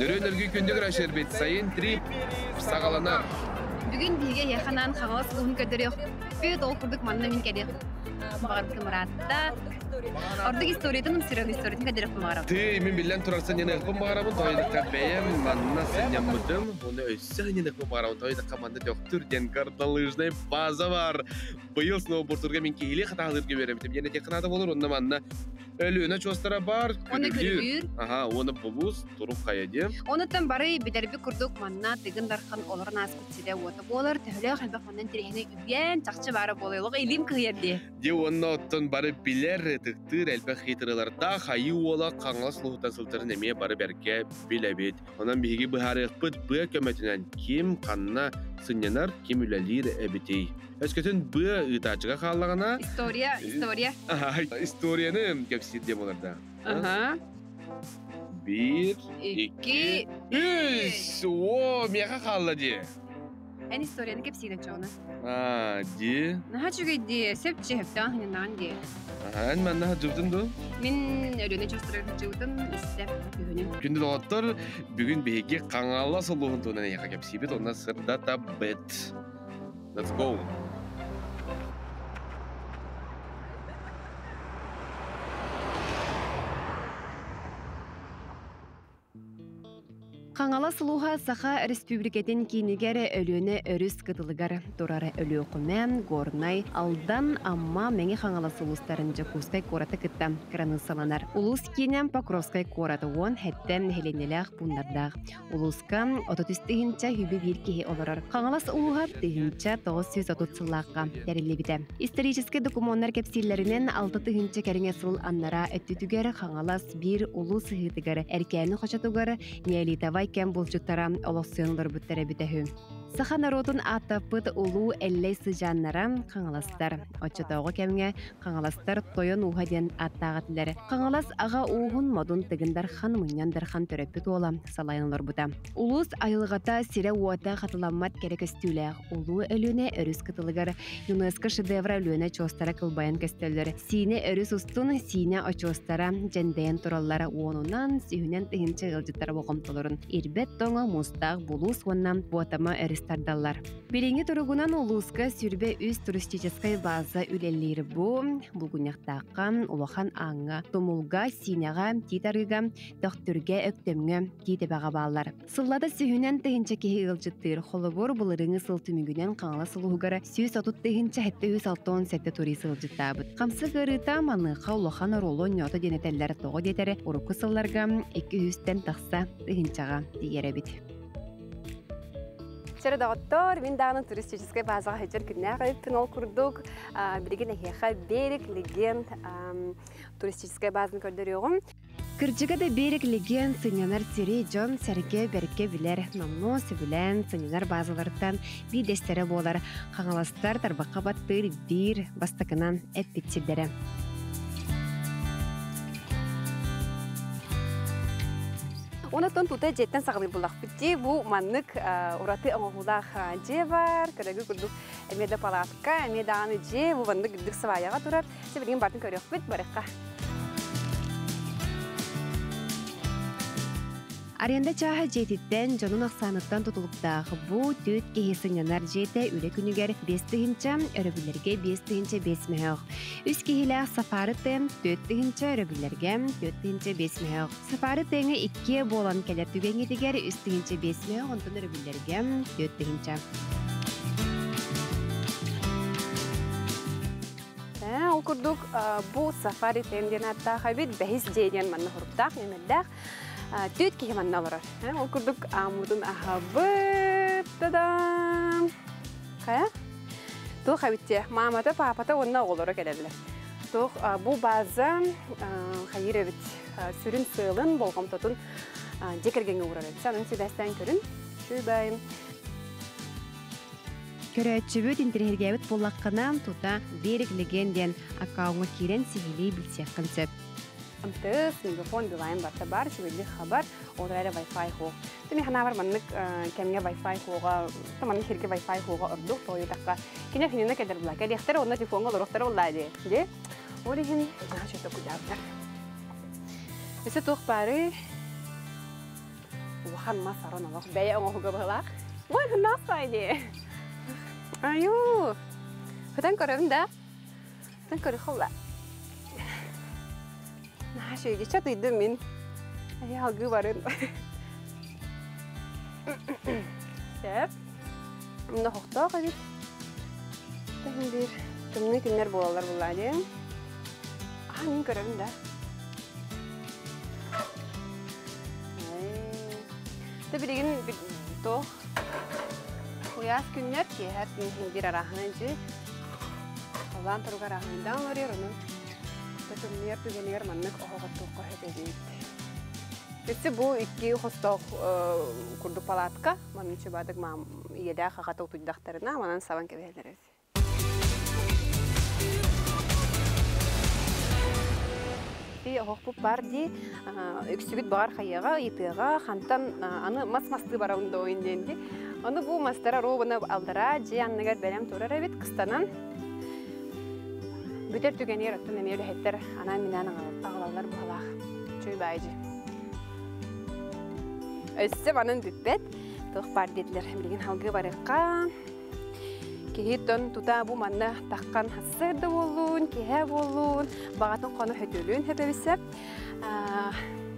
Нөрүөн өргүү күндү көрөөччүлэрбит, сайын трип саҕаланар. Бүгүн биһиги эһиэхэ Хаҥалас улууһун көрдөрүөхпүт, ол курдук манна мин кэлиэх баҕарбытым ыраатта. Ордук историятын ымсырыан историятын көрдөрүөхпүн баҕарабын. Тыый, мин биллэн турар сынньаныахпын баҕарабын, тоойдукка бэйэм манна сынньаммытым, уонна өссө сынньаныахпын баҕарабын, тоойдукка манна Төхтүр диэн горнолыжнай база бар. Быйыл сноубордурга мин киһилии хатаалыырга үөрэммитим диэн этиэххэ наада буолар, онно манна Өлүөнэ чуостара баар, Оны Күрүлүүр. күрүлүүр. Аха, уонна Булуус, Турук хайа диэн. Онуттан бары билэрбит курдук манна Тыгын Дархан олорон ааспыт сирэ уота буолар. Төһөлөөх элбэх манна интэриэһинэй үгэн чахчы баара буолуо. Олох илиим кыһыйар дии. Дии уонна оттон бары билэр, ытыктыыр элбэх хитрылардаах Айыы Уола Хаҥалас улууһуттан сылдьарын эмиэ бары бэркэ билэбит. Онон биһиги быһаарыахпыт быа көмөтүнэн ким ханна сынньанар, ким үлэлиир эбитий. Өскөтүн быа ыытааччыга хааллаҕына... История, история. Историяны кэпсиир диэн буолар да. Аха. Биир, Икки, үс! О, миэхэ хаалла дии. Эн историяны кэпсиир оччоҕуна. Аа, дии. Наһаа үчүгэй дии, сөп чиһэптэн ханнаан дии. Аха, эн манна сылдьыбытын дуу? Мин Өлүөнэ чуостарыгар сылдьыбытым истэ күһүнүн. Күндү доҕоттор, бүгүн биһиги Хаҥалас улууһун туһунан эйиэхэ кэпсиибит, онно сырдатабыт. Let's go! Хаҥалас улууһа Саха Республикатын киинигэр Өлүөнэ өрүс кытылыгар турар Өлүөхүмэ, Горнай, Алдан, Амма, Мэҥэ Хаҥалас улуустарын Дьокуускай куораты кытта кыраныыссаланар. Улуус киинэ Покровскай куорат 17 нэһилиэнньэлээх пууннардаах. Улууска 33 тыһыынча 101 киһи олорор. Хаҥалас улууһа 1930 сыллаахха тэриллибитэ. Историческай докумуоннар кэпсииллэринэн 6 тыһыынча кэриҥэ сыл аннараа өттүтүгэр Хаҥалас биир улуу сыһыытыгар Эркээни хочотугар неолитовай кэм булчуттара олохсуйан олорбуттар эбитэ үһү. Саха норуотун ааттаппыт улуу Эллэй сыдьааннара Хаҥаластар. Оччотооҕу кэмҥэ Хаҥаластар Тойон ууһа диэн ааттаах этилэр. Хаҥалас аҕа ууһун Модун Тыгын Дархан Мунньан Дархан төрөппүт уола салайан олорбута. Улуус айылҕата сирэ-уота хатыламмат кэрэ көстүүлээх Улуу Өлүөнэ өрүс кытылыгар ЮНЕСКО шедевра Өлүөнэ очуостара кылбайан көстөллөр. Сиинэ өрүс устун Сиинэ очуостара дьэндэйэн тураллара уонунан, сүүһүнэн тыһыынча ыалдьыттар болҕомтолорун ирбэт тоҥо муустаах булуус уонна Буотама өрүс тардаллар. Билиҥҥи туругунан улууска 23 туристическай база үлэлиир. Бу Булгунньахтаахха, Улахан Ааҥҥа, Тумулга, Сиинэҕэ, Тиит Арыыга, Төхтүргэ, Өктөмҥө, Тиит Эбэҕэ бааллар. Сыллата сүүһүнэн тыһыынча киһи ыалдьыттыыр. Холобур, былырыыҥҥы сыл түмүгүнэн Хаҥалас улууһугар 130 767 турист ыалдьыттаабыт. Хамсык ыарыыта маныаха улахан оруолу оонньоото диэн этэллэр. Тоҕо диэтэр, урукку сылларга 200-тэн тахса тыһыынчаҕа тиийэр эбит. Чэрэ доҕоттор, мин даҕаны туристическай базаҕа сылдьар күннээх эбиппин ол курдук билигин эһиэхэ Берег Легенд туристическай базаны көрдөрүөҕүм. Кырдьыга да Берег Легенд сынньанар сири дьон-сэргэ бэркэ билэр, номнуо сөбүлээн сынньанар базаларыттан биирдэстэрэ буолар. Хаҥаластар тарбахха баттыыр биир бастакынан эппит сирдэрэ. Онон тута дьиэттэн саҕалыыр буллахпыт дии. Бу маннык ураты оҥоһуулаах дьиэ бар. Көрөгү курдук эмиэ да палатка, эмиэ даҕаны дьиэ. Бу маннык үрдүк сыбаайаҕа турар. Сибилигин бартын көрүөхпүт, барыхха. Аренда чааһа дьиэтиттэн, дьонун ахсааныттан тутулуктаах. Бу түөрт киһи сынньанар дьиэтэ үлэ күнүгэр 5 тыһыынча, өрөбүллэргэ 5 тыһыынча 5 мөһөөх. Үс киһилээх сафари тент 4 тыһыынча, өрөбүллэргэ 4 тыһыынча 5 мөһөөх. Сафари теҥэ иккиэ буолан кэлэр түгэҥҥитигэр 3 тыһыынча 5 мөһөөх, онтон өрөбүллэргэ 4 тыһыынча. Ол курдук бу сафари тент диэн ааттаах эбит, бэһис дьиэ диэн манна хуруктаах, ньэмэрдээх. Түөрт киһи манна олорор. Ол курдук ааммытын аһабыт. Та-дам! Хайа? Туох эбит дии? Маамата, паапата уонна оҕолоро кэлэллэр. Туох бу база хайыыр эбит сүрүн сыалын, болҕомтотун дьиэ кэргэҥҥэ уурар эбит. Анын сибээстээн көрүн. Чуйбайым. Көрөөччүбүт интэриэһиргээбит буоллаххына, тута Берег Легенд диэн аккауҥҥа киирэн сиһилии билсиэххин сөп. МТС, Мегафон, Билайн барта бар, үчүгэйдик хабар, ол эрэ Wi-Fi суох. Тими ханаабар маннык кэмҥэ Wi-Fi суоҕа, маннык сиргэ Wi-Fi суоҕа ордук, тоҕуйутахха кине хинина кэлэр була. Кэлиэхтэрэ уонна телефоҥҥа олоруохтара буоллаа дии. Дии. Ол иһин наһаа чөтө куйаабыттар. Өссө туох баары? Улахан мас орон олох бэйэ оҥоһуга быһылаах. Ой, хыннаах баайди. Аю. Хытан көрөбүн да. Хытан көрө холла. Наһаа шөйдү чатыйдым мин. Ай алгыы барын. Сөп. Мында хохтоох эбит. Тэһин биир тымныы күннэр буолаллар буллаа диэн. Аа, мин көрөбүн да. Тэ билигин туох куйаас күннэр киэһэр күн биир арааһынан дьи халлаан туруга арааһынайдаан олорор онон тымныйар түгэнигэр маннык оһоҕоттуохха сөп эбит. Өссө бу икки хостоох курдук палатка манна чубаадык маам ийэлээх аҕата утуйдахтарына манан сабан кэбиһэллэр эбит. Оһохпут бар дии үксүбүт баҕар хайыаҕа ыйытыаҕа хантан аны мас мастыы барабын доойун диэн дии ону бу мастара ровно аллараа дьиэ анныгар бэлэм турар эбит кыстанан бүтэр түгэнигэр оттон эмиэ үлэһиттэр анаан-минээн аҕалаллар быһалаах чуй баай дьиэ өссө манан бүппэт туох баар диэтилэр билигин халгыы барыахха Киһи тон тута бу манна таххан сарсыарда буоллун, киһэ буоллун, баҕатын хоно хөтөлүн хөпөбүсэ.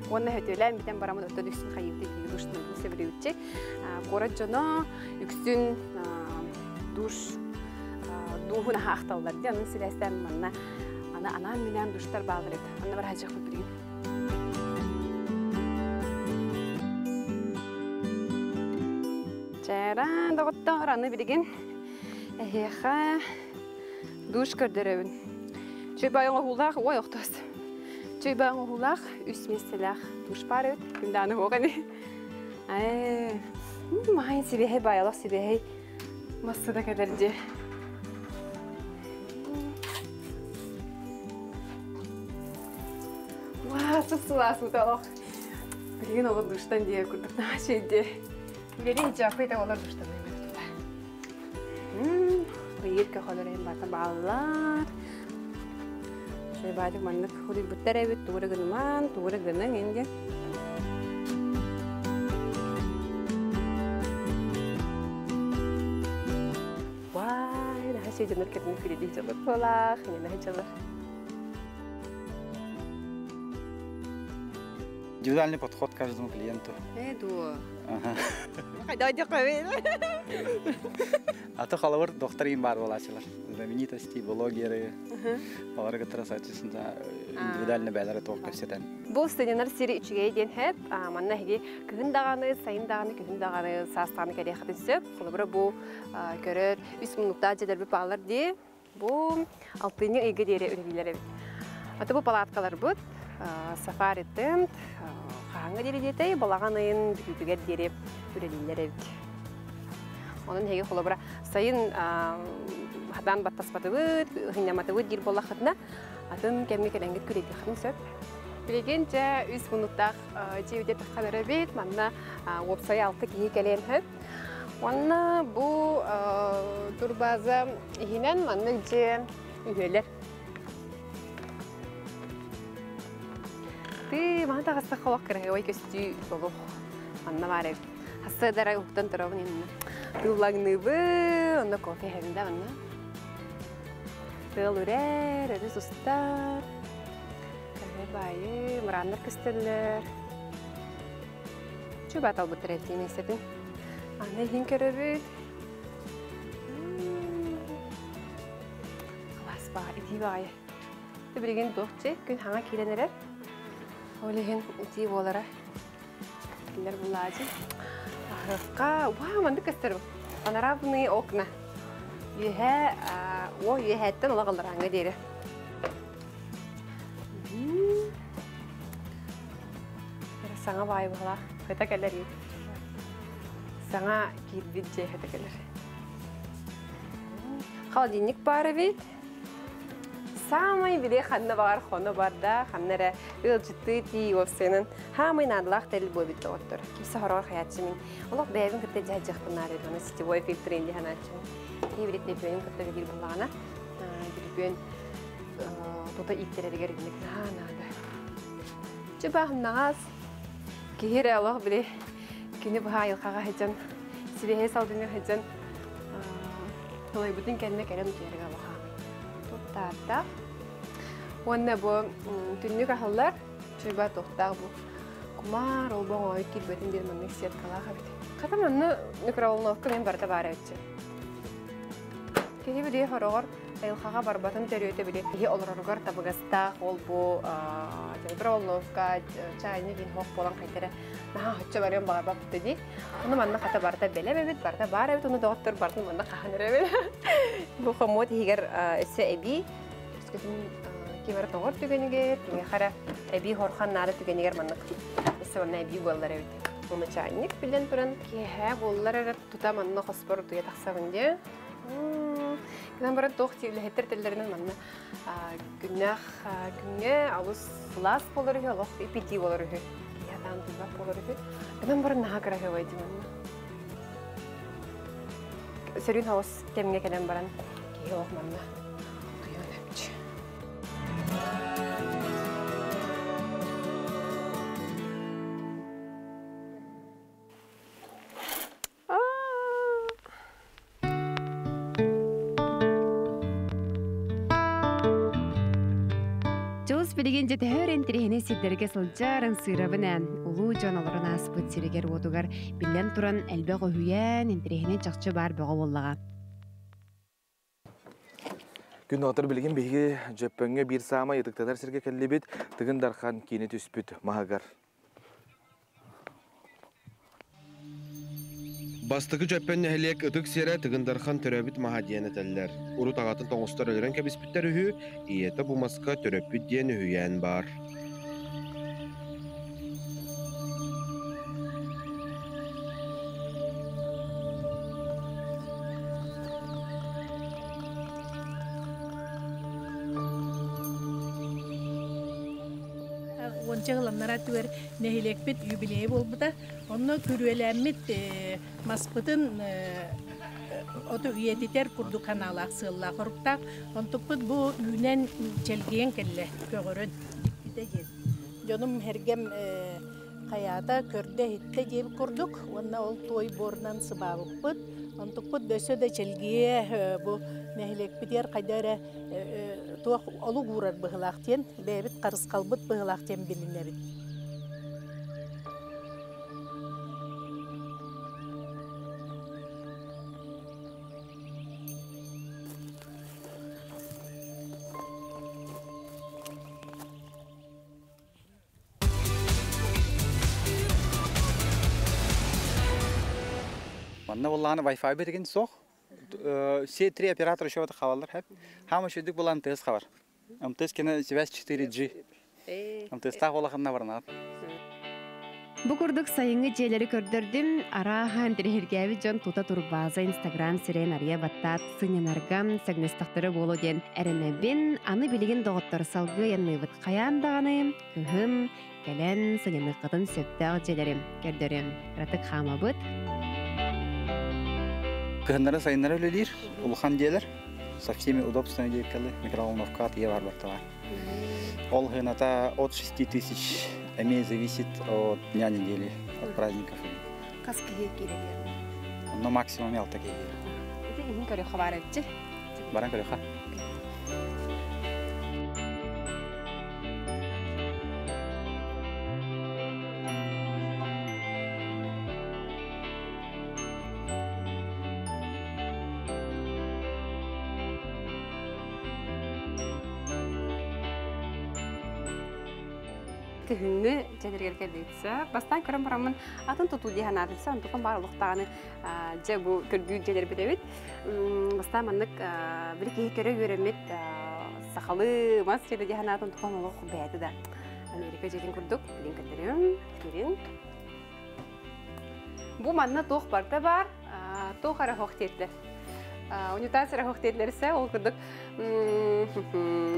Уонна хөтөлөөн бүтэн барамын оттон үксүн хайыыбыт биһиги душтанабын сөбүлүүччү. Куорат дьоно үксүн душ дууһун аха ахталлар ди онон сибээстээн манна аны анаан-минээн душтар баалар эбит. Онно бар хадьахпыт билигин. Чээрэн, доҕоттоор, аны билигин эһиэхэ душ көрдөрөбүн. Чуйбай оҥоһуулаах, ой охтос. Чуйбай оҥоһуулаах үс миэстэлээх душ баар эбит. Күндааны уох ини. Ээ, маһын сибиэһэй баайалах сибиэһэй массыына кэлэр дьиэ. Ваа, сып-сылаас уута ох. Билигин олох душтан диэ курдук наһаа үчүгэй Билин дьаакый да олор душтанай тута. Ыйыр көхөлөрүн бата бааллар. Шөйбаадык маннык хуруйбуттар эбит тугура гыныман, тугура гының инде. Вай, наһаа сүйдөнөр кэтин күлүдүй дьалыр буолаах, нена дьалыр. Индивидуальный подход к каждому клиенту. Э, дуо. Хайда А то холобур доктор им бар буолаачылар. Знаменитости, блогеры, олар кытары сачысында индивидуально бээлери туох кэпсэтэн. Бу сынньанар сири үчүгэй диэн хэп, манна эһиги кыһын даҕаны, сайын даҕаны, күһүн даҕаны, саас даҕаны кэлиэххитин сөп. Холобура бу көрөр үс муннуктаах дьиэлэрбит бааллар дии. Бу алтынньы ыйга диэри үлэлииллэр эбит. Аты бу палаткаларбыт сафари тент хаһааҥҥа диэри диэтэй балаҕан ыйын бүтүүтүгэр диэри үлэлииллэр эбит. Онон эһиги холобура сайын хатаан баттаспатыбыт, ыһынньаматыбыт диир буоллаххытына, атын кэмҥэ кэлэҥҥит күлэйдиэххитин сөп. Билигин дьэ үс муннуктаах дьиэбитэ таххан эрэбит. Манна уопсай алта киһи кэлиэн сөп. Уонна бу турбаза иһинэн маннык дьиэ үһүөлэр. Ты маһы таҕыстахха олох кыраһыабай көстүү олох манна баар эбит. Хассыадара уһуктан турабын инна. Тыллаҥныыбын, онно кофе иһэбин да манна. Тыал үрэр, өрүс устар. Кыраһыабай баайы, мырааннар көстөллөр. Чуба талбыттар эбит миэстэтин. Аны иһин көрөбүт. Класс баа, итии баайы. Билигин туох чи күн хаҥа киирэн эрэр. Ол иһин итии буолара. Биллэр булаачы. Аһыкка, ваа, маннык көстөр. Панорамные окна. Үөһээ, о, үөһээттэн олох алларааҥҥа диэри. Саҥа баай буолаах. Хыта кэлэр Саҥа киирбит дьиэ хыта кэлэр. Холодильник баар эбит. Саамай били ханна баҕар хоно барда, ханна эрэ ыалдьыттыы тии уопсайынан хаамай наадалаах тэрил буолбут доҕоттор. Кимсэ хороҕор хайааччы мин. Олох бэйэбин кытта дьаһдьахпын наада аны сетевой фильтрин дьаһанааччыбын. Киһи били телефонун кытта билир буоллаҕына, телефон тута ииттэрэригэр инник наһаа наада. Чубаһымнаҕас киһи эрэ олох били Күнү быһа айылҕаҕа сылдьан, сибиэһэй салгыҥҥа сылдьан сылайбытын кэннэ кэлэн утуйарга алаха туттааттаах. Уонна бу түннүк аһыллар, чуйба туохтаах бу кумаар олбоҥ оойут киирбэтин диэн маннык сеткалаах эбит. Хата манна микроволновка мен барыта баар эбитчи. Киһи били хороҕор айылҕаҕа барбатын төрүөтэ били киһи олороругар табыгастаах ол бу микроволновка, чайник иһин буолан хайдара наһаа хоччо барыан баҕарбаппыт дии. Ону манна хата барыта бэлэм эбит, барыта баар эбит, ону доҕоттор барытын манна хаһан эрэбит. Бу хомуот иһигэр өссө эбии өскөтүн ким эрэ тоҕор түгэнигэр, кимиэхэ эрэ эбии хорхан наада түгэнигэр маннык өссө манна эбии буоллар эбит. Уонна чайник билэн туран киэһэ буоллар эрэ тута манна хоспор утуйа тахсабын диэ. Гынан баран туох үлэһиттэр тэллэринэн манна күннээх күҥҥэ алыс сылаас буолар үһү, олох ипитии буолар үһү. Киһи атаан тыйбат буолар үһү. Гынан баран наһаа кыраһыабай дии манна. Сөрүүн хаос кэмҥэ кэлэн баран киһи олох манна утуйуон өпчү. Дьылыс билигин дьэтэһэр интириэһинэй сирдэргэ сылдьар ымсыырабын ээ. Улуу дьон олорон ааспыт сиригэр-уотугар биллэн туран элбэх үһүйээн, интириэһинэй чахчы баар бөҕө буоллаҕа. Күн отор билигин биһиги Дьөппөҥҥө биир саамай ытыктанар сиргэ кэллибит, Тыгын Дархан киинэ түспүт маһыгар. Бастакы Дьөппөн нэһилиэк ытык сирэ Тыгын Дархан төрөөбүт маһа диэн этэллэр. Урут аҕатын тоҥустар өлөрөн кэбиспиттэр үһү, ийэтэ бу маска төрөппүт диэн үһүйээн баар. Уонча ыланнара түгэр нэһилиэкпит юбилейа буолбута. Онно күрүөлээммит маспытын оту үйэтитэр курдук ханаалаах сыаллаах оруктаах. Онтукпут бу үүнэн чэлгийэн кэллэ, көҕөрөн дьиктитэ диэн. Дьонум эргэм хайаата көрдө-иһиттэ диэбит курдук уонна ол туой буорунан сыбаабыппыт. Онтукпут өссө да чэлгийэ бу нэһилиэкпитигэр хайда эрэ туох олук уурар быһыылаах диэн бэйэбит харысхалбыт быһыылаах диэн билинэбит. Манна буоллаҕына Wi-Fi битигин суох. Все три оператора еще хабаллар хэп. Хаама шүдүк булан МТС хабар. МТС кene связь 4G. МТС-таах улаханна барнаат. Бу курдук сайыҥҥы дьиэлэри көрдөрдүм. Арааһа интэриэһиргээбит дьон тута турбааза Инстаграм сирэйин арыйа баттаат сынньанарга сэгнэстэхтэрэ буолуо диэн эрэнэбин. Аны билигин доҕоттор салгыы айанныыбыт. Хайаан даҕаны кыһын кэлэн сынньаныаххытын сөптөөх дьиэлэри көрдөрүөм. Кыратык хаамабыт. Кыһыннары сайыннары үлэлиир улахан дьиэлэр со всеми удобствами диэккэлли микроволновка тиийэ бар барталар. Ол хыната от 6 тысяч эмиэ зависит от дня недели, от праздников. Хас киһи киирэллэр? Онно максимум алта киһи киирэр. Ити иһин көрүөххэ баар эбитчи. Баран көрүөххэ. Күһүҥҥү дьэлэригэр кэлбитсэ бастаан көрөн бараммын атын тутуу дии санаатымса онтукам баар олохтааҕыны дьэ бу көрдүүр дьиэлэрбит эбит бастаан маннык били киһи көрө үөрэммит сахалыы мас дьиэтэ дии санаатым онтукам олох бэйэтэ да Америка дьиэтин курдук билин көрдөрүм кирин бу манна туох барыта баар туох эрэ хоох диэтилэр унитаз эрэ хоох диэтилэр ол курдук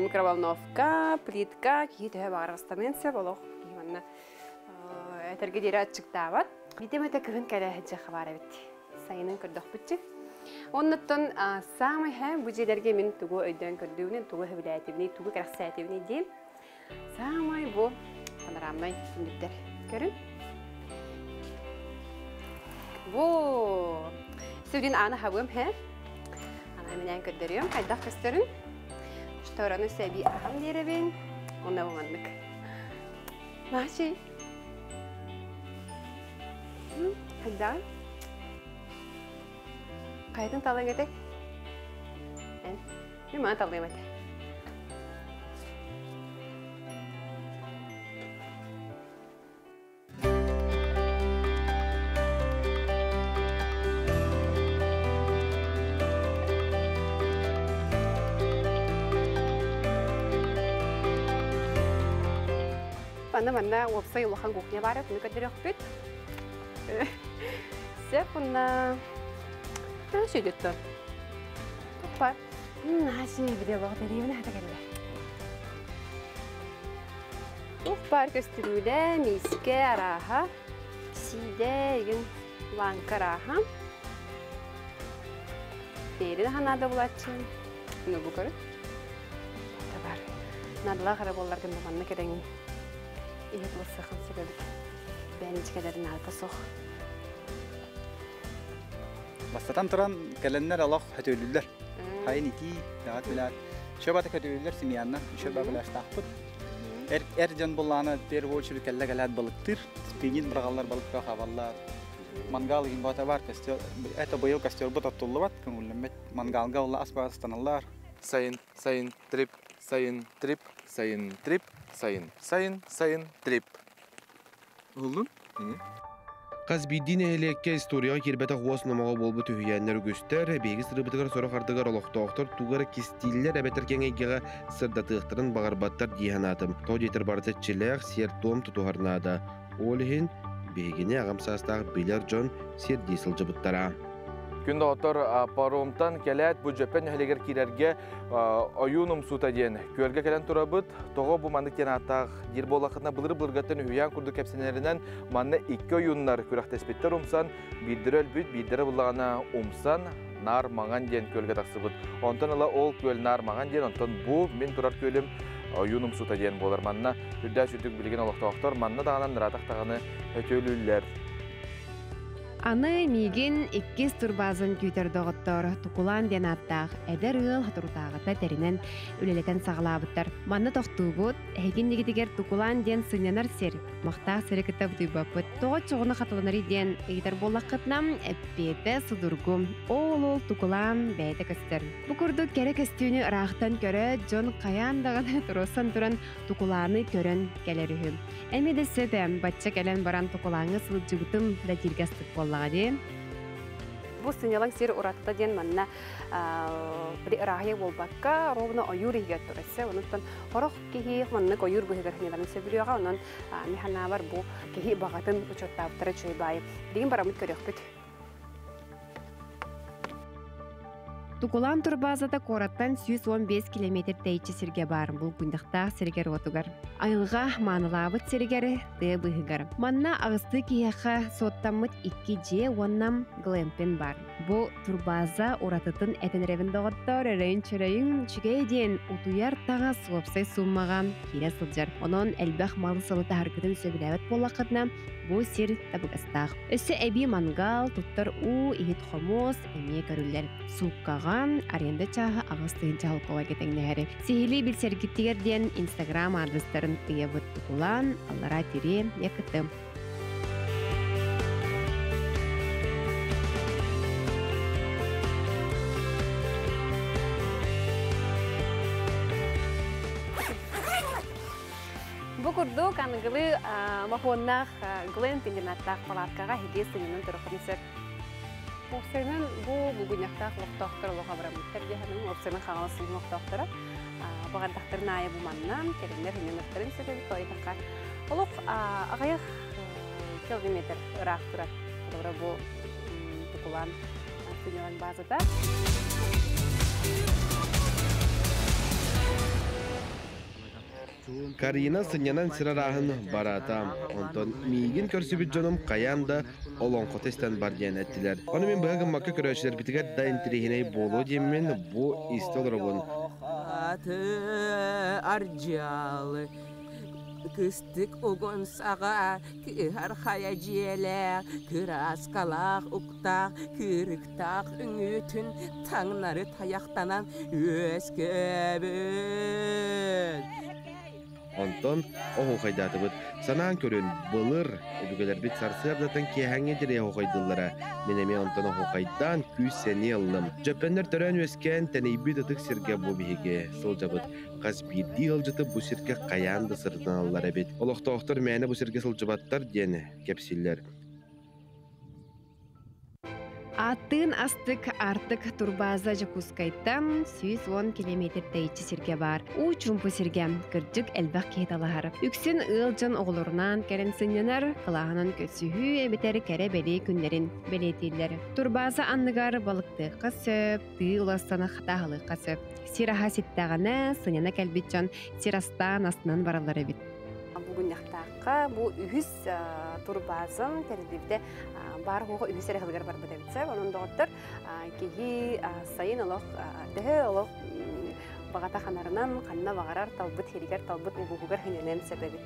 микроволновка плитка киһи төһө баҕарар ыстаныан сөп олох киһи манна этэргэ диэри аччыктаабат биитэ эмэтэ кыһын кэлэ сылдьыахха баар эбит сайынын көрдөхпүтчү оннуттан саамай һэ бу дьиэлэргэ мин тугу өйдөөн көрдүүбүнүй тугу сөбүлээтибиний тугу кэрэхсээтибиний диэн саамай бу панорамнай түннүктэр көрүн. Бу сүрүн ааны хабым хэ. Ана менен көрдөрүөм, хайдах көстөрүн. Штораны сәби ахам диэрэбин. Онна бу маннык. Маши. Хайда? Кайтын талың эте? Эн. Мен мана талыым эте. Манна манна уопсай улахан кухня баар, күнү көрдөрөхпүт. Сөп уна сүдүттөн. Туппар. Наси видео дэриэбин хата кэллэ. Тух бар көстүрүүлэ, миискэ арааһа, сиидэ, игин лаҥка арааһа. Бэйри ханаада булааччы. Ну бу көрү. Бар. Надалаах эрэ буолларгын да манна кэлэҥин иһит ылсыаххын сөп эбит. Бээничкэлэрин наадата суох. Бастатан туран, кэлэннэр олох хөтөлүллэр. Хайын итии, даҕат билээт. Шөбата көтөлүллэр семьянна, шөбө билээстаахпыт. Эр, эр дьон буллаана в первую очередь кэллэ кэлээт балыктыыр. Спиннинг быраҕаллар, балыкка хабаллар. Мангал игин бота бар, костер, это быйыл костербут оттуллубат, көҥүллэммэт. Мангалга олла ас станаллар. Сайын, сайын, трип, сайын, трип, сайын, трип, сайын, сайын, сайын, трип. Уһуллун? Хас биирдии нэһилиэккэ историяҕа киирбэтэх уос номоҕо буолбут үһүйээннэр үгүстэр, биһиги сырыыбытыгар сорох ардыгар олохтоохтор тугу эрэ кистииллэр эбэтэр киэҥ эйгэҕэ сырдатыахтарын баҕарбаттар дии санаатым. Тоҕо диэтэр барыта иччилээх, сиэр-туом тутуһар наада. Ол иһин биһигини аҕам саастаах билэр дьон сирдии сылдьыбыттара. Күн доҕоттор, паромтан кэлээт бу Дьөппөн нэһилиэгэр киирэргэ ойуун умсуута диэн күөлгэ кэлэн турабыт. Тоҕо бу маннык диэн ааттаах диир буоллаххытына, былыр-былыргаттан үһүйээн курдук кэпсэнэринэн манна икки ойууннар күрэхтэспиттэр умсан, биирдэрэ өлбүт, биирдэрэ буллаҕына умсан, Наар Маҥан диэн күөлгэ тахсыбыт. Онтон ыла ол күөл Наар Маҥан диэн, онтон бу мин турар күөлүм ойуун умсуута диэн буолар. Манна үрдээх сүрдүк билигин олохтоохтор манна даҕанан ыраатах даҕаны өтүөлүүллэр. Аны миигин иккис турбаазан күүтэр доҕоттоор Тукулаан диэн ааттаах эдэр ыал соторутааҕыта тэринэн үлэлэтэн саҕалаабыттар. Манна тохтуубут, эһигин нигитигэр Тукулаан диэн сынньанар сир, махтаах сири кытта бутуйбаппыт. Тоҕо чоҕуну хатыланарый диэн ыйытар буоллаххытына, эппиэтэ судургу. Ол-ол Тукулаан бэйэтэ көстөр. Бу курдук кэрэ көстүүнү ыраахтан көрөөт, дьон хайаан даҕаны туруорсан туран Тукулааны көрөн кэлэр үһү. Эмиэ да сөп ээ, бачча кэлэн баран Тукулааҥҥа сылдьыбытым да дииргэ астык буоллаҕа дии. Бу сынньалаҥ сир уратыта диэн манна били ырааһыйа буолбакка, ровно ойуур иһигэр турар. Онуттан хорох киһи маннык ойуур быһыгар сынньаларын сөбүлүөҕэ, онон мин санаабар бу киһи баҕатын учуоттаабыттара үчүгэй баайы. Билигин бараммыт көрүөхпүт. Тукулаан турбаазата куораттан 115 километр тэйиччи сиргэ баар булгунньахтаах сиригэр-уотугар. Айылҕа маанылаабыт сиригэр, тыа быыһыгар. Манна аҕыстыы киһиэхэ суоттаммыт икки дьиэ уонна глэмпинг баар. Бу турбааза уратытын этэн эрэбин доҕоттоор, өрөйүн-чөрөйүн үчүгэй диэн утуйар таҥас уопсай сууммаҕа киирэ сылдьар. Онон элбэх малы-салы таһаргытын сөбүлээбэт буоллаххытына, бу сир табыгастаах. Өссө эбии мангал, туттар уу, иһит-хомуос эмиэ көрүллэр. Сууккаҕа аренда чааһа 8 тыһыынча холкуобайга тэҥнэһэр. Сиһилии билсэргитигэр диэн Инстаграм аадырыстарын ыйабыт тукулаан, аллараа тириэ, якытым. Бу курдук аныгылыы мохуоннаах глэмпинг диэн ааттаах палаткаҕа эһиги сынньанан туруххутун сөп. Уопсайынан бу булгунньахтаах олохтоохтор олох абыраммыттар дии саныыбын. Уопсайынан Хаҥалас улууһун олохтоохторо баҕардахтарын аайы бу манна кэлэннэр сынньаныахтарын сөп эбит. Тоойдохха олох аҕыйах километр ыраах турар. Холобура бу Тукулаан сынньалаҥ баазата. Карина сынньанан сир арааһын бараата. Онтон миигин көрсүбүт дьонум хайаан да олоҥхото истэн бар диэн эттилэр. Ону мин быһа гыммакка көрөөччүлэрбитигэр да интэриэһинэй буолуо диэммин бу истэ олоробун. Ардьалы. Кыстык угун саҕа кыһар хайа дьиэлээх, кырааскалаах уктаах, кыырыктаах үҥүүтүн таҥнары тайахтанан үөскээбит. Онтон оһуохайдаатыбыт. Санаан көрүн, былыр өбүгэлэрбит сарсыардаттан киэһээҥҥэ диэри оһуохайдыыллара. Мин эмиэ онтон оһуохайдаан күүс-сэниэ ыллым. Дьөппөннөр төрөөн-үөскээн тэнийбит ытык сиргэ бу биһиги сылдьабыт. Хас биирдии ыалдьыты бу сиргэ хайаан да сырытыналлар эбит. Олохтоохтор мээнэ бу сиргэ сылдьыбаттар диэн кэпсииллэр. Ааттыын астык Артык турбааза Дьокуускайтан 110 километр тэйиччи сиргэ баар. Уу чуумпу сиргэ кырдьык элбэх киһи талаһар. Үксүн ыал дьон оҕолорунаан кэлэн сынньанар, кылааһынан көрсүһүү эбэтэр кэрэ-бэлиэ күннэрин бэлиэтииллэр. Турбааза анныгар балыктыахха сөп, тыы уластана хатааһылыахха сөп. Сир аһа ситтэҕинэ, сынньана кэлбит дьон сир астаан астынан бараллар эбит. Бүгүннэхтаахха бу үһүс турбаазам тэриллибитэ баар хуоҕа үһүс эрэ сылыгар барбыт эбит сөп. Онон доҕоттор киһи сайын олох төһө олох баҕата ханарынан ханна баҕарар талбыт сиригэр талбыт улууһугар хыньанан сөп эбит.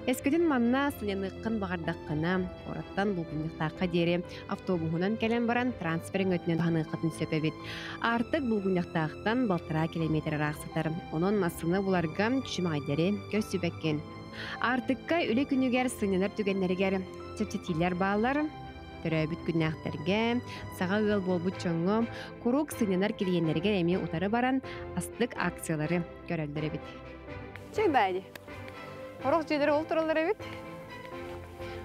Эскитин манна сынньаныаххын баҕардаххына, куораттан Булгунньахтаахха диэри автобуһунан кэлэн баран трансфер өҥөтүнэн туһаныаххытын сөп эбит. Аартык Булгунньахтаахтан балтараа километр ыраах сытар. Онон массыына буларга күчүмэҕэйдэри көрсүбэккин. Аартыкка үлэ күнүгэр сынньанар түгэннэригэр чэпчэтиилэр бааллар. Төрөөбүт күннээхтэргэ, саҥа ыал буолбут дьоҥҥо куруук сынньанар клиеннэригэр эмиэ утары баран астык акциялары көрөллөр эбит. Чэй баайди. Орох дьиэлэр ол тураллар эбит.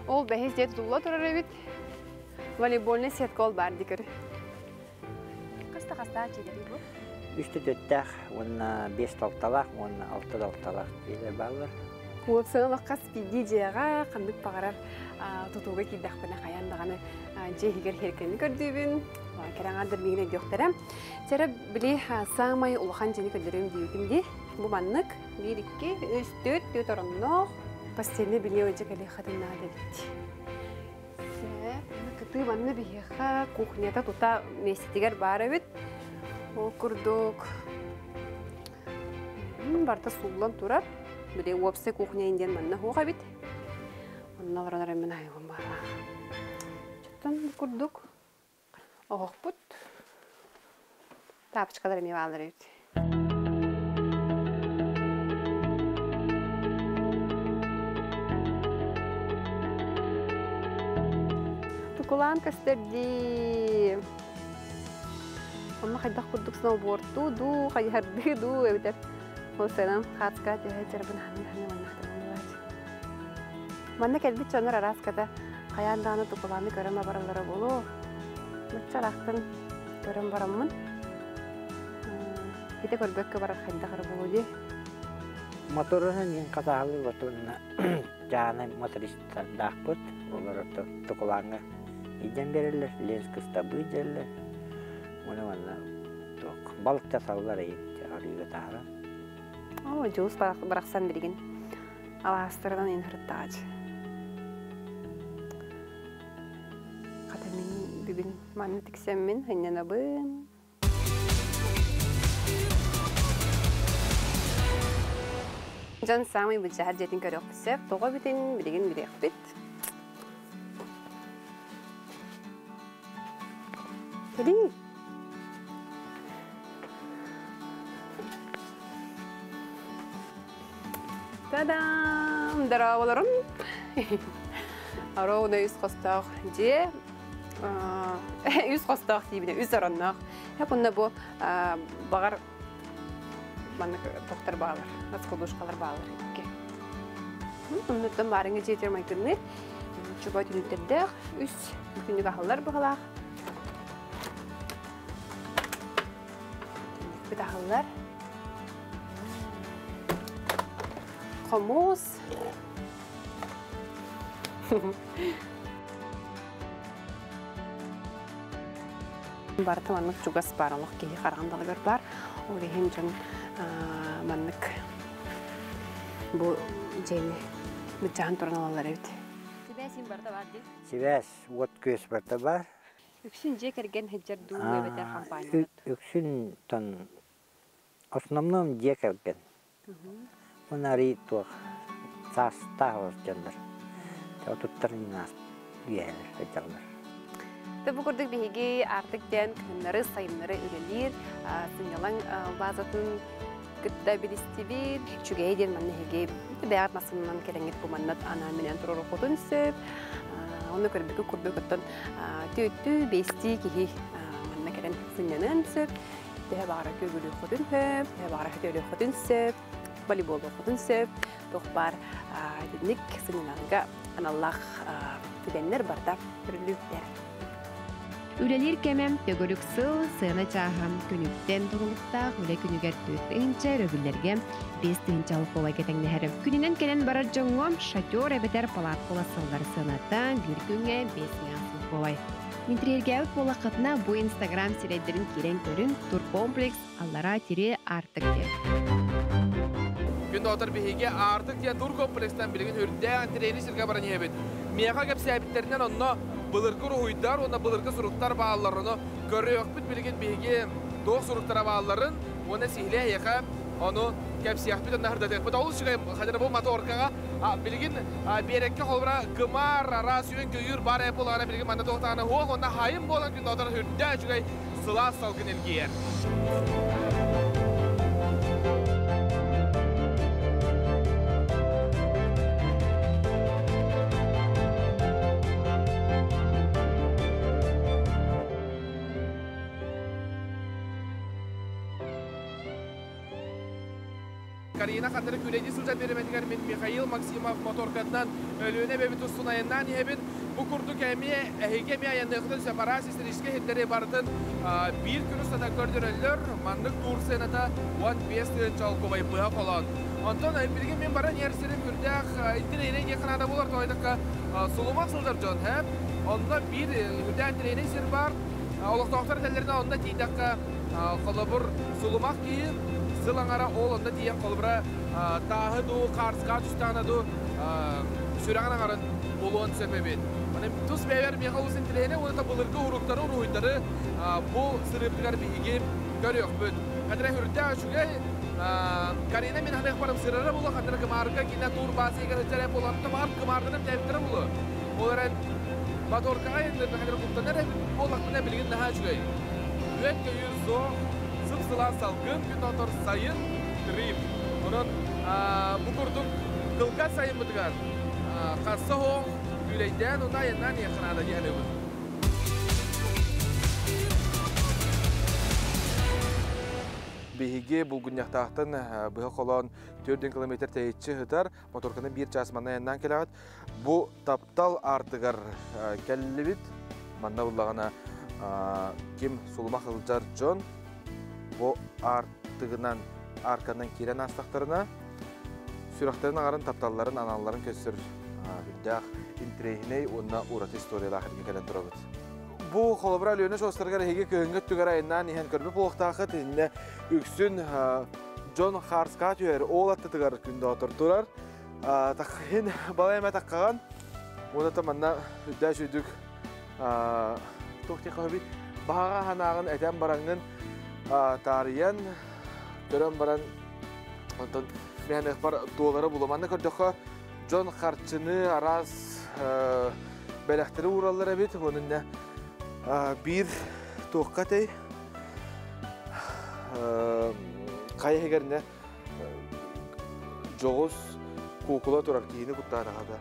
Ол бэһис дьиэ тутулла турар эбит. Волейбольный сетка ол баар дикер. Хаста хастаах дьиэлэрий бу? Үстэ төттөөх уонна биэс талталаах уонна алта талталаах дьиэлэр бааллар. Уопсайынан хас биирдии дьиэҕэ ханнык баҕарар тутууга киирдэхпинэ хайаан даҕаны дьиэ иһигэр хиэркэни көрдүүбүн. Кэрэ аҥаардар миигин өйдүөхтэрэ. Чэрэ били саамай улахан дьиэни көрдөрүөм диэбитим дии. Бу маннык биир, икки, үс, түөрт, түөрт оронноох постельный белье дьэ кэлиэххитин наада эбит. Кытыы манна биһиэхэ кухнята тута миэстэтигэр баар эбит. Ол курдук барыта сууллан турар. Били уопсай кухня диэн манна суох эбит. Онно олорон эрэ мин айылым баара. Чоттон бу курдук оһохпут. Тапочкалар эмиэ бааллар эбит. Тукулаан көстөр дии. Онно хайдах курдук сноубордуу дуу, хайыһардыы дуу эбитэр. Ол сыанан хаацка түһэ чарбын ханны ханны манна хатыланылаач. Манна кэлбит дьоннор араас ката хайаан даҕаны тукулааны көрөн бараллара буолуо. Бачча көрөн бараммын. Ити көрбөккө барар хайдах эрэ буолуо дии. Моторунан иин хатаалы батунна жааны мотористтардаахпыт. Олор тукулааҥҥа иден береллер, Ленск кыстабыы дьэллэр. Уна манна балык тасаллар эйин арыыга таһара. Оо, дьулус барахсан билигин алаастарынан инһырыттаач. Хата мин бүгүн манна тиксэммин хынньанабын. Дьон саамай былдьаһар дьиэтин көрүөхпүт сөп. Тоҕо бүтүн билигин билиэхпит. Кэлиҥ. Та-дам! Дорооболорум! Ровно үс хостоох дьиэ. Үс хостоох диибинэ, үс оронноох. Онно бу баҕар маннык тохтор баалар, раскладушкалар баалар икки. Оннуттан баарыҥа дьиэтигэр майгынныыр. Чуба түнүктэрдээх, үс бүтүннүк аһыллар быһалаах. Түннүкпүт аһыллар. Хомус. Барыта маннык чугас баар, олох киһи хараҕын далыгар баар. Ол иһин дьон маннык бу дьиэни быччаһан туран ылаллар эбит. Сибээс иһин барыта баар дии. Сибээс, уот күөс барыта баар. Үксүн дьиэ кэргэн сылдьар дуу эбэтэр хампаанньалар? Үксүн тон основном дьиэ кэргэн. Унари туох Саастаах олордьоллор. Отуттарын үөһэлэр сылдьаллар. Бу курдук биһиги Аартык диэн кыһыннары, сайыннары үлэлиир сынньалаҥ базатын кытта билистибит. Үчүгэй диэн манна эһиги бэйэҕит массыынанан кэлэҥҥит бу манна анаан-минээн туруоруккутун сөп. Онно көрбүккүт курдук оттон түөттүү, биэстии киһи манна кэлэн сынньаныан сөп. Төһө баҕарар күөгүлүөххүтүн сөп, төһө баҕарар хөтөөлүөххүтүн сөп, волейболуоххутун сөп. Туох баар итинник сынньалаҥга аналлаах түгэннэр барыта көрүллүбүттэр. Үлэлиир кэмэ төгүрүк сыл сыана чааһа күнүттэн тутулуктаах үлэ күнүгэр 4 тыһыынча өрөбүллэргэ 5 тыһыынча солкуобайга тэҥнэһэр. Күнүнэн кэлэн барар дьоҥҥо шатер эбэтэр палатка сыллар сыаната биир күҥҥэ 5 солкуобай. Интэриэһиргээбит буоллаххытына бу Инстаграм сирэйдэрин киирэн көрүҥ, туркомплекс аллараа тире Аартык диэн. Күн доҕоттор, биһиги Аартык диэн туркомплекстан билигин үрдээн интэриэһинэй сиргэ баран иһэбит. Миэхэ кэпсээбиттэринэн онно былыргы уруһуйдар уонна былыргы суруктар бааллар. Ону көрүөхпүт билигин биһиги туох суруктара баалларын уонна сиһилии эһиэхэ ону кэпсиэхпит уонна сырдатыахпыт. Олус үчүгэй хадара бу моторкаҕа билигин биэрэккэ холобура кымаар араас үөн-көйүүр баар ээ буолаҕына билигин манна туохтаҕына суох уонна хайын буолан күн доҕоттор үрдээх үчүгэй сылаас салгын илгийэр. Карина ханнары күлэйдии сылдьан биэрэмэтигэр мин Михаил Максимов моторкатынан Өлүөнэ эбэбит устун айаннаан иһэбин. Бу курдук эмиэ эһиги эмиэ айанныаххытын сөп араас историческай иһиттэри барытын биир күн устата көрдөрөллөр. Маннык тур сыаната 15 тыһыынча быһа холоон. Онтон билигин мин баран иһэр сирим үрдээх интэриэһинэй диэххэ наада буолар, тоҕо сулумах сылдьар дьон, һэ? Онно биир үрдээх интэриэһинэй сир баар. Олохтоохтор этэллэринэн онно тиийдэххэ, холобур, сулумах киһи сыл аҥара ол онно тиийэн холобура тааһы дуу, хаарыскаҕа түстэҕинэ дуу сүрэҕин аҥарын булуон сөп эбит. Аны тус бэйэбэр миэхэ олус интэриэһинэй уонна былыргы уруктары, уруһуйдары бу сырыыптыгар биһиги көрүөхпүт. Хатыра үрдээх үчүгэй Карина мин ханыахпарым сырара булу, хатыра кымаарга кинэ тур баасыйга сылдьар буолан баар кымаарданып тээбиттэрэ булу. Ол эрэн моторкаҕа айанныырга хатыра куттанар эбит буоллахпына билигин наһаа үчүгэй. Үөн көйүүр суох, сып-сылаас салгын, күн отор сайын, трип. Онон бу курдук кылгас сайыммытыгар хасса хоох күүлэйдээн уна айаннаан иһиэххэ наада дии саныыбын. Биһиги Булгунньахтаахтан быһа холоон 4 километр тэйиччи сытар моторканы биир чаас манна айаннаан кэлэҕит. Бу таптал аартыгар кэллибит. Манна буллаҕына ким сулумах сылдьар дьон бу аартыгынан арканан киирэн аастахтарына сүрэхтэрин аҥарын тапталларын аналларын көстөр үрдээх интэриэһинэй уонна ураты историялаах эргэ кэлэн турабыт. Бу холобура Өлүөнэ очуостарыгар эһиги кыһыҥҥы өттүгэр айаннаан иһэн көрбүт буолуохтааххыт. Иннэ үксүн дьон хаарскаа түһэр ол аттытыгар күндэ турар. Таххин балай эмэ таххаҕан уонна манна үрдээх үчүгдүк туох диэххэ баһаҕа ханаҕын этэн бараҥҥын таарыйан көрөн баран онтон мэһэниэхпэр туолары булу. Манна көрдөххө дьон харчыны араас бэлэхтэри уураллар эбит. Онунна биир туохха тэй хайа иһигэрне дьоҕус куукула турар киһини куттаатаҕата.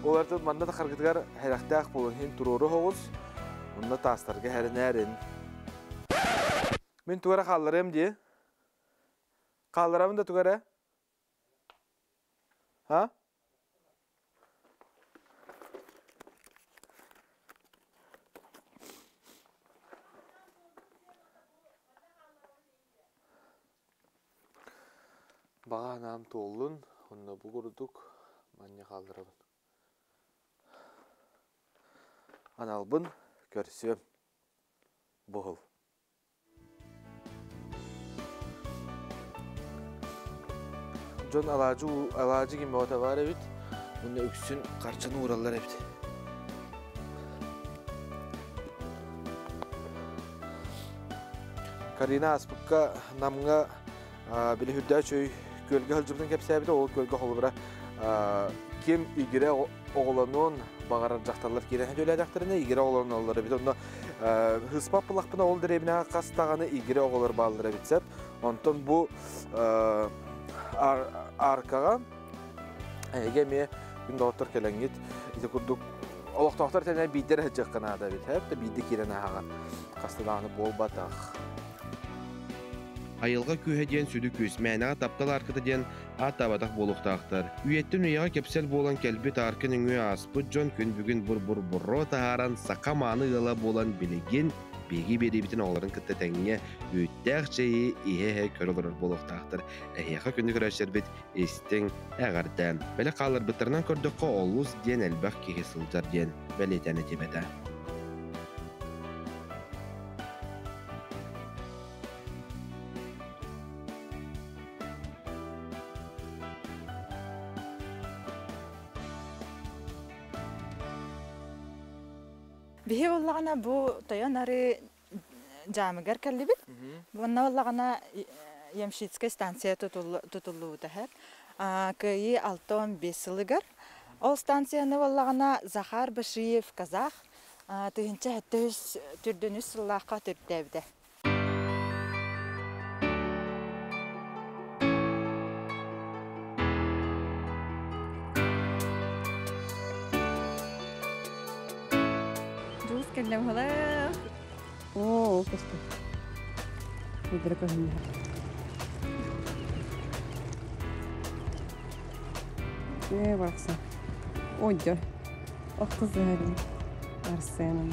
Олартан манна да харгытыгар хэрэхтээх буолун иһин туруору оҕус, онно таастарга хэринээрин. Мин тугара хаалларыам дии. Хаалларабын да тугара? Ха? Баҕа санаам туоллун, онно бу курдук манньа хаалларабын. Аналбын көрсүөм. Буһул. Дьон алаадьы алаадьы ким бөҕөтө баар эбит. Уонна үксүн харчыны уураллар эбит. Карина ааспыкка Намҥа били үрдээх үчүгэй Күөлгэ сылдьыбытын кэпсээбитэ, ол күөлгэ холобура ким игирэ оҕолонуон баҕарар дьахталлар киирэн төлөөтөхтөрүнэ игирэ оҕолоноллор эбит. Онно хыспап булахпына ол дэриэбинэҕэ хас даҕаны игирэ оҕолор бааллар эбит сөп. Онтон бу аркаҕа эһиги эмиэ күн доҕоттор кэлэҥҥит ити курдук олохтоохтор тэнэ биирдэ эрэ сылдьыахха наада эбит. Хэп биирдэ киирэн ааһаҕын. Хаста даҕаны буолбатах. Айылҕа күүһэ диэн сүдү күүс, мээнэҕэ таптал аркыта диэн ааттаабатах буолуохтаахтар. Үйэттэн үйэҕэ кэпсэл буолан кэлбит арка нөҥүө ааспыт дьон күн бүгүн бур-бур-бурро таһааран саха мааны ыала буолан билигин биһиги биэриибитин оҕолорун кытта тэҥҥэ үүттээх чэйи иһэ-иһэ көрө олорор буолуохтаахтар. Эһиэхэ күндү көрөөччүлэрбит истиҥ, эҕэрдэ. Бэлэх хаалларбыттарынан көрдөххө олус диэн элбэх киһи сылдьар диэн бэлиэтээн этибэтэ. Биһи буоллаҕына бу Тойон Арыы дьаамыгар кэллибит. Уонна буоллаҕына Ямщицкай станция тутуллубута иһэр. Кыайыы 65 сылыгар. Ол станцияны буоллаҕына Захар Башиев казах 1773 сыллаахха төрүттээбитэ. Дьулус кэллэ быһалаах. Оо, көстө. Өйдөрө көһүннэ. Ээ, барахсан. Ой, Ох, кызыһарым. Арсеном.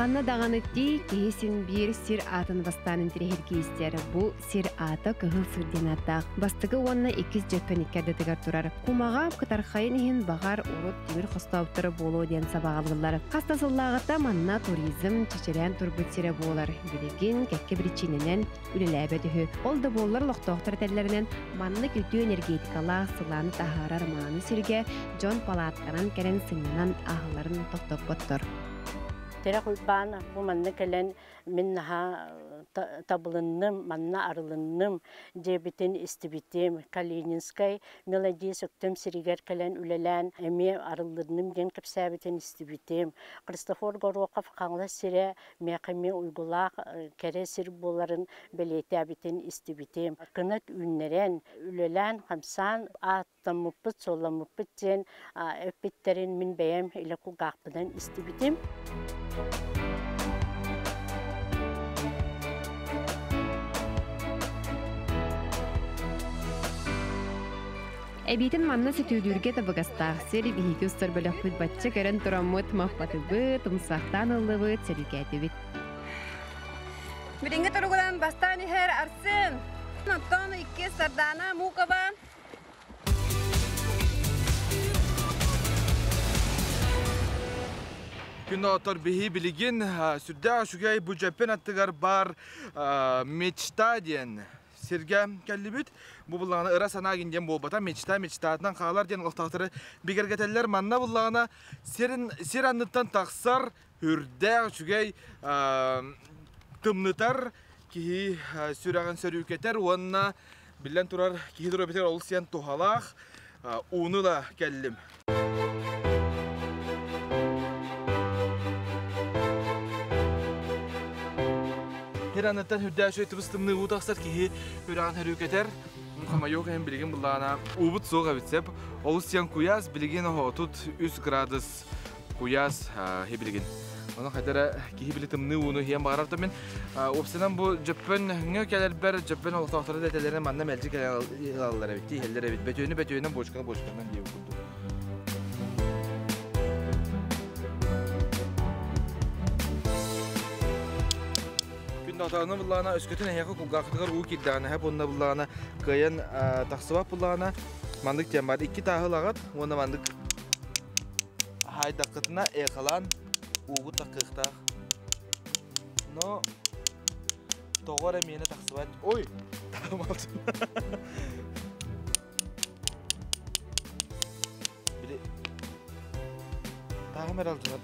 Ханна даҕаны тиий, киһи син биир сир аатын бастаан интириэһиргии истэр. Бу сир аата Кыһыл сыр диэн ааттаах. Бастакы уонна иккис дьөппөн икки ардытыгар турар. Кумаҕа кытархайын иһин баҕар урут тимир хостообуттара буолуо диэн сабаҕалыыллар. Хас да сыллааҕыта манна туризм чэчирээн турбут сирэ буолар. Билигин кэккэ биричиинэнэн үлэлээбэт үһү. Ол да буоллар олохтоохтор этэллэринэн маннык үтүө энергетикалаах сылааны таһаарар мааны сиргэ дьон палатканан кэлэн сынньанан ааһалларын тохтоппоттор. Тирэх Уйбаан бу манна кэлэн мин наһаа табылынным, манна арылынным диэбитин истибитим. Калининскай мелодист Өктөм сиригэр кэлэн үлэлээн эмиэ арыллынным диэн кэпсээбитин истибитим. Христофор Горохов Хаҥалас сирэ миэхэ эмиэ уйгулаах кэрэ сир буоларын бэлиэтээбитин истибитим. Кынат үүннэрэн, үлэлээн-хамсаан ааттаммыппыт, суолламмыппыт диэн эппиттэрин мин бэйэм илэ кулгаахпынан истибитим. Эбиитин манна сөтүөлүүргэ табыгастаах сир биһиги устар бөлөхпүт бачча көрөн тураммыт маппатыбыт, умсаахтаан ыллыбыт, сөрүүкээтибит. Билиҥҥи туругунан бастаан иһэр Арсен, оттон иккис Сардаана Мукова. Күн отор биһи билигин сүрдээх үчүгэй бу дьөппөн аттыгар бар мечта диэн сиргэ кэллибит. Бу буллаҕына ыра санаа гин диэн буолбата, мечта мечтатынан хаалар диэн олохтоохтору бигэргэтэллэр. Манна буллаҕына сирин сир анныттан тахсар үрдээх үчүгэй тымнытар киһи сүрэҕин сөрүүкэтэр уонна биллэн турар киһи доруобуйатыгар олус сиэн туһалаах ууну да кэллим. Сир анныттан үрдээх үчүгэй тыбыс-тымныы уу тахсар киһи үрэҕин хөрүүкэтэр. Хомойуох иһин билигин былаана уубут суох эбит сөп. Олус сиэн куйаас, билигин 33 градус куйаас билигин. Ону хайда эрэ киһи били тымныы ууну иһиэн баҕарар да мин уопсайынан бу Дьөппөн кэлэрбэр Дьөппөн олохтоохторо да этэллэринэн манна мэлдьи кэлэн ылаллар эбит, иһэллэр эбит. Бөтүөнү бөтүөнэн, бочканы бочканан диэбит курдук. Күн отону буллаҕына өскөтүн эһиэхэ кулгаахытыгар уу киирдэҕинэ эһэ буонна буллаҕына кыайан тахсыбат буллаҕына маннык диэн бар икки тааһы ылаҕыт уонна маннык хаайдаххытына эхолаан уугут таххыахтаах но тоҕо эрэ миэнэ тахсыбат ой били тааһым эрэ алдьанар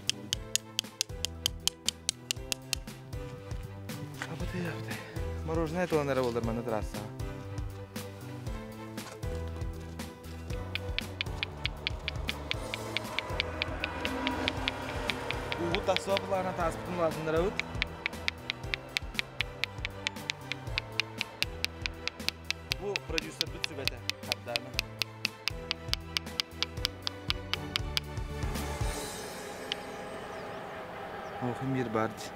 Абытай, абытай. Мороженое туһан эрэ буолар манна трассаҕа. Тахсыба булаана тааспытын улаатыннарабыт. Бу продюсербыт сүбэтэ, Хардаана. Оохум биир баар дии.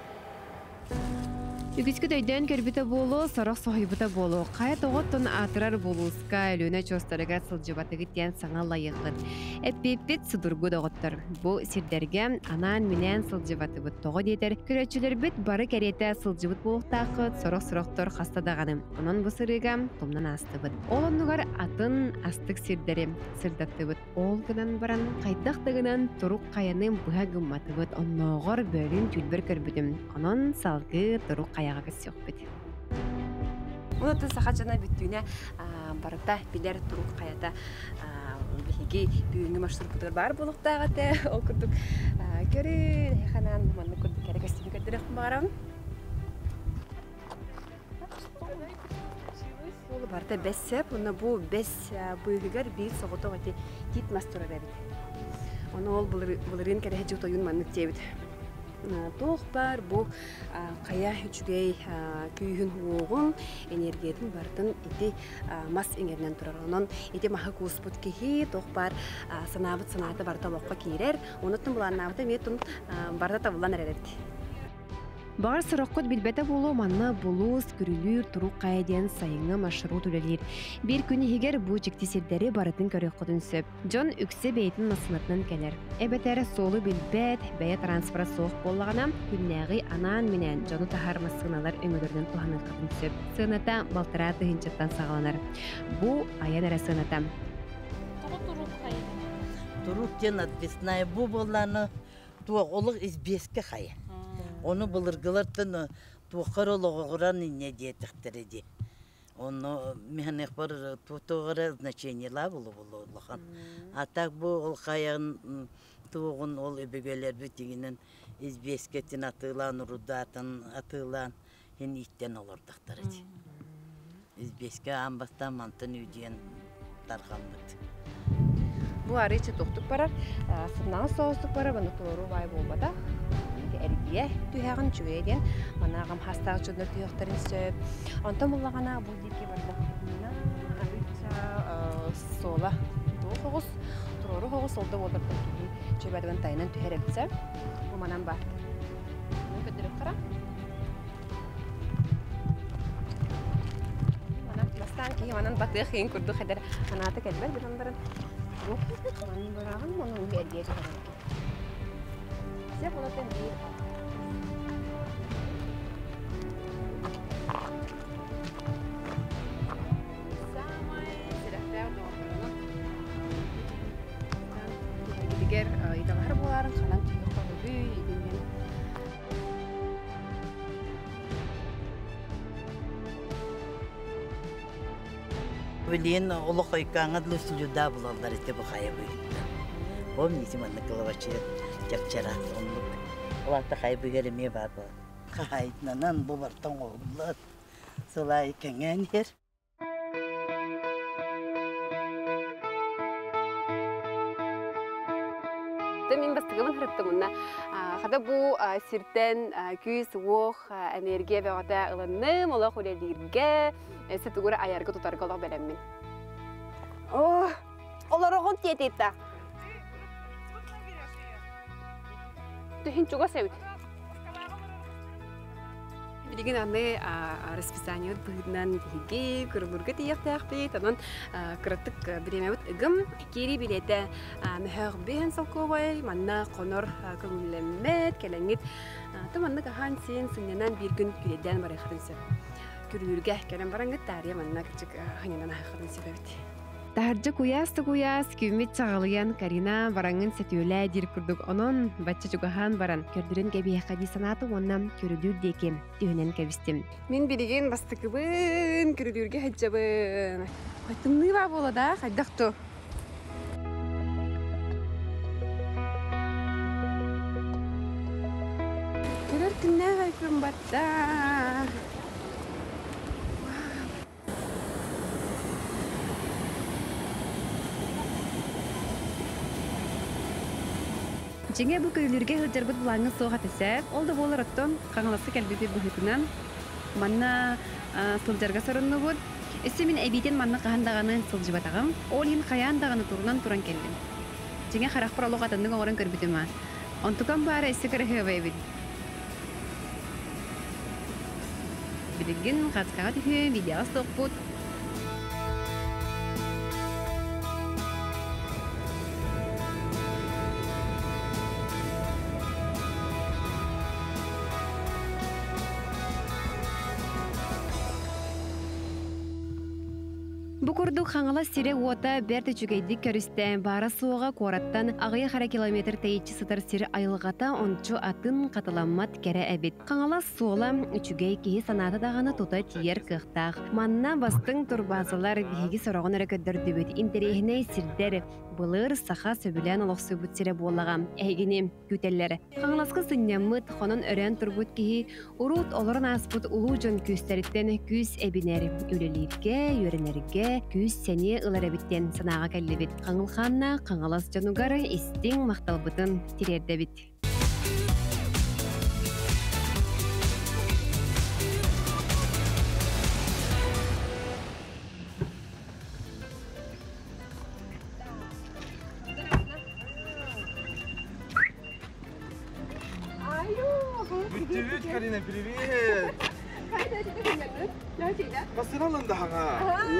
Үгүскүт өйдөөн көрбүтэ буолуо, сорох соһуйбута буолуо. Хайа тоҕоттон аатырар булууска Өлүөнэ очуостарыгар сылдьыбатыгыт диэн саҥа лайыаххыт. Эппиэппит судургу доҕоттор. Бу сирдэргэ анаан-минээн сылдьыбатыбыт. Тоҕо диэтэр, көрөөччүлэрбит бары кэриэтэ сылдьыбыт буолуохтааххыт, сорох-сорохтор хаста даҕаны. Онон бу сырыыга тумнан аастыбыт. Ол оннугар атын астык сирдэри сырдаттыбыт. Ол гынан баран, хайдах да гынан турук хайаны быһа гымматыбыт, оннооҕор бөөлүүн түүлбэр көрбүтүм. Онон салгыы турук хайаҕа көрсүөхпүт. Онон саха дьоно бүттүүнэ барыта билэр турук хайата биһиги бүгүҥҥү маршруппутугар баар буолуохтаах этэ. Ол курдук көрүү, эһэханаан маннык курдук кэрэ көстүүнү көрдөрүөхпүн баҕарабын. Ол барыта бэс сөп, уонна бу бэс быыһыгар биир соҕотох ити тиит мас турар эбит. Ону ол былырыын кэрэһэ тойун маннык диэбит. Туох баар бу хайа үчүгэй күүһүн-уоҕун, энергиятын барытын ити мас иҥэринэн турар. Онон ити маһы кууспут киһи туох баар санаабыт санаата барыта олоххо киирэр. Онуттан былааннаабыта эмиэ тун барыта табыллан эрэр эбит. Баҕар сороххут билбэтэ буолуо манна булуус, күрүлүүр, турук хайа диэн сайыҥҥы маршрут үлэлиир. Биир күн иһигэр бу дьикти сирдэри барытын көрүөххүтүн сөп. Дьон үксэ бэйэтин массыынатынан кэлэр. Эбэтэр суолу билбэт, бэйэ транспора суох буоллаҕына, күннээҕи анаан-минээн дьону таһар массыыналар өҥөлөрүнэн туһаныаххытын сөп. Сыаната балтараа тыһыынчаттан саҕаланар. Бу айан эрэ сыаната. Тоҕо турук хайа? Турук диэн отвесная бу буоллааны туох олох избиэскэ хайа. Ону былыргылартан туоххар олоҕуран инньэ диэтэхтэрэ дии. Ону миһаныахпар туоҕара значениелаа булу улахан. А так бу ол хайан туоҕун ол өбүгэлэрбит тигинэн избиэскэтин атыылаан урудаатын атыылаан хин ииттэн олордохтор ити. Избиэскэ аан бастаан мантан үүдүйэн тарҕаммыт. Бу арыыча тохтук барар, сымнаҕас соҕустук барар, манна туору баай буолбатах. Эргийэ түһэҕин үчүгэйэ диэн манааҕам хастаах дьоннор түһүөхтэрин сөп. Онтон буллаҕына бу диэки бардахпытына арыыча суола туох оҕус, туруору оҕус ол да буоллар киһи чөбөтүгэн тайынан түһэр эбитсэ. Бу манан баар. Көрдөрүөххэ Бастаан киһи манан батыах иин курдук эдэр анаата кэлбэт гынан баран бу манан бараҕын ону эргийэ түһэрэн. Сеп онотон биир Самай сүрэхтээх доҕотторунан киһигитигэр ыйыталаһар буоларын ханан түһүөх хоһугуй итиннэн Билигин олох ойкааҥа дылы слюда булаллар ити бу хайа быһыттан. Помните манна кылабачы чапчараас оннук. Ол аата хайа быһыгар эмиэ баар буолар. Хаһаайытынан бу бартан оҥоһуллар. Сыл аайы кэҥээн иһэр. Мин бастакыбын һырыттым Хата бу сиртэн күүс-уох, энергия бөҕөтө ылынным, олох үлэлииргэ, өссө тугу айарга тутарга олох бэлэммин. О, олороҕун тиэтийтэ. Түһүн чугас эбит. Билигин аны расписаниебыт быһыытынан биһиги кырылырга тиийиэхтээхпит. Онон кыратык бириэмэбит ыгым. Киирии билиэтэ мөһөөх биһэн солкуобай, манна хонор көҥүллэммэт, кэлэҥҥит маннык аһаан сиэн сынньанан биир күн күлэйдээн барыаххытын сөп. Күрүүргэ кэлэн бараҥҥыт таарыйа манна кырдьык ханньанан аһыаххытын сөп эбит. Таһырдьа куйаас да куйаас, күммүт чаҕылыйан Карина бараҥҥын сөтүөлээ диир курдук онон бачча чугаһаан баран көрдөрөн кэбиһиэххэ дии санаатым уонна көрүдүүр диэки түһүнэн кэбистим. Мин билигин бастакыбын көрүдүүргэ сылдьабын. Тымныы баа буола да, хайдах ту? Көрөр күннээх айфым батта. Дьиҥэ бу Күлүүргэ сылдьарбыт былааҥҥа суох этэ сөп. Ол да буоллар оттон Хаҥаласка кэлбиппит быһыытынан манна сылдьарга соруннубут. Өссө мин эбиитин манна хаһан даҕаны сылдьыбатаҕым. Ол иһин хайаан даҕаны турунан туран кэллим. Дьиҥэ харахпар олох атыннык оҥорон көрбүтүм аа. Онтукам баара өссө кыраһыабай эбит. Билигин хаскаҕа түһүөм, видеоҕа суохпут. Бу курдук Хаҥалас сирэ-уота бэрт үчүгэйдик көрүстэ, баара-суоҕа куораттан аҕыйах эрэ километр тэйиччи сытар сир айылҕата ончу атын хатыламмат кэрэ эбит. Хаҥалас суола үчүгэй киһи санаата даҕаны тута тиийэр кыахтаах. Манна бастыҥ турбаазалар биһиги сороҕун эрэ көрдөрдүбүт. Интэриэһинэй сирдэр былыр саха сөбүлээн олохсуйбут сирэ буоллаҕа эһигини күүтэллэр. Хаҥаласка сынньаммыт, хонон өрөөн турбут киһи урут олорон ааспыт улуу дьон күүстэриттэн күүс эбинэр, үлэлииргэ, үөрэнэргэ күүс-сэниэ ылар эбит диэн санааҕа кэллибит. Хаҥыл хааннаах Хаҥалас дьонугар истиҥ махталбытын тириэрдэбит. Бүттүбүт, Карина, привет! Басыралын да хаҥа.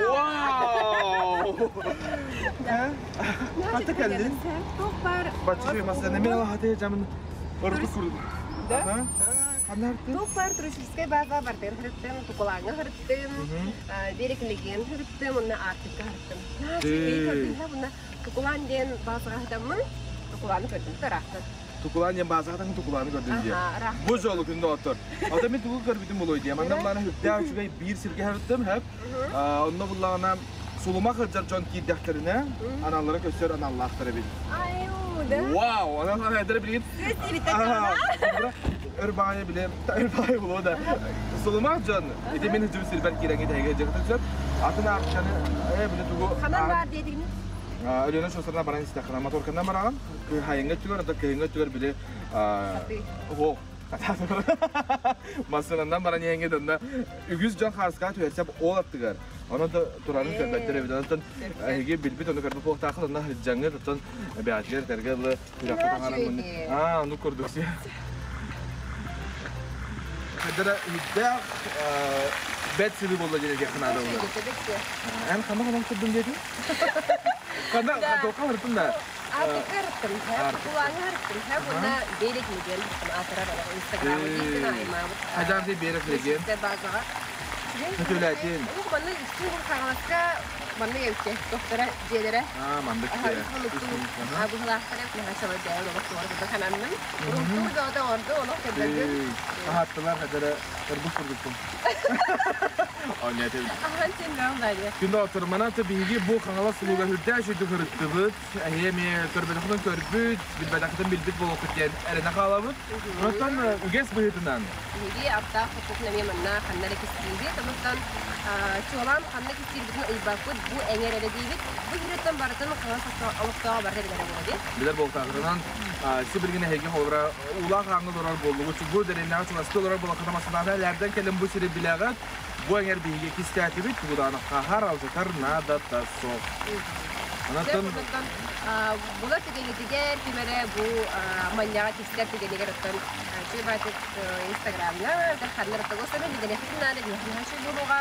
Вау! Хата кэллин? Баччы масына мен алахаты жамын орду курдум. Да? Туох баар туристическай база бартыгар сырыттым, Тукулааҥҥа сырыттым, Берег-Леген сырыттым, уонна Арктикка сырыттым. Наһаа Тукулаан диэн базаҕа сытаммын, Тукулааны көрдүм ыраахтан. Тукулаан диэн базаҕа таҥ Тукулааны көрдүм диye. Бу жолу күндө оттор. Ата мен тугу көрбүтүм болой диye. Манна буллаана хүптээх үчүгэй биир сиргэ сырыттым, хэп. Онно буллаҕына сулумах сылдьар дьон киирдэхтэринэ аналлара көстөр аналлаахтар эбит. Вау! Анан анайдара билигин өр баҕайы биле өр баҕайы булуо да сулумах дьон ити мин сылдьыбыт сирбэр киирэҥҥит эһиги дьыгытын сөп атын аахчаны биле тугу Ханан баар диэтигин? Өлүөнэ шоссерынан баран истэххинэ моторканан бараҕын хайыҥҥа өттүгэр онтон кыһыҥҥы өттүгэр били оһох массыынанан баран иһэҥҥит онно үгүс дьон хаарыскаҕа түһэрсэп ол аттыгар онон да турарын көрбөттөр эбит онтон эһиги билбит ону көрбүт буолуохтааххыт онно сылдьаҥҥыт оттон бэҕэтигэр этэргэ дылы күрэххэ таҥаран аа ону курдук си Хайдара үрдээх бэт сырыы буолла диэн этиэххэ наада буолла. Эн ханна хонон турдун диэтиҥ? Ханна тоққа барыттым да? Артыкка ырыттым, Кулааҥҥа ырыттым, уонна Берег Леген аатырар Инстаграмы дийтин аймаабыт. Хайдаан Берег Леген? Базаҕа. Көтөлөтин. Манна үстүү Хаҥаласка манна эбитте тохтора дьиэлэрэ. Аа, мандык дьиэ. Быһылаахтара наһаа бэйэ олох туора курдук сананным. Урутуу бөҕөтө оҥорду, олох көрдөрдүм. Аһаттылар, хадара ырбыт курдукпун. Оонньоотум. Ахан син бөҕө баайы. Күндү оттор, манан биһиги бу Хаҥалас улууга үрдээх үчүгдүк ырыттыбыт. Эһиги эмиэ көрбөтөххүтүн көрбүт, билбэтэххитин билбит буолуоххут диэн эрэнэ хаалабыт. Онтон үгэс быһыытынан Биһиги аптаах хоппутун эмиэ манна ханна эрэ кистиибит. Онтон чуолаан ханна кистиирбитин ыйбаппыт, бу эҥэр эрэ диибит. Бу сириттэн барытын хаҥас олохтооҕо барыта билэрэ буолуо дии. Билэр буолтаахытынан сибилигин эһиги холобура уулаах ааҥҥа олорор буоллугут, бу дэриэбинэҕэ чугастыы олорор буоллаххына массыынаҕа элээрдэн кэлэн бу сири билэҕит. Бу эҥэр биһиги кистээтибит, тугу даҕаны хаһар, алдьатар наадата суох. Онтон була түгэнитигэр ким эрэ бу манньаҕа кистэр түгэнигэр оттон чуй Инстаграмҥа ханна оттогосами билэххитин наада биһиэхэ буолуоҕа.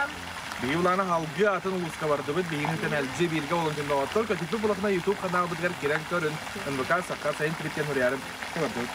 Биһиги улаана халгыы атын улууска бардыбыт, биһигини мэлдьи бииргэ болон күннөҕөттөр, көтүппүт булахына YouTube ханаалбытыгар кирэн көрүн, НВК Саха сайын тириттэн хуриярын бардыбыт.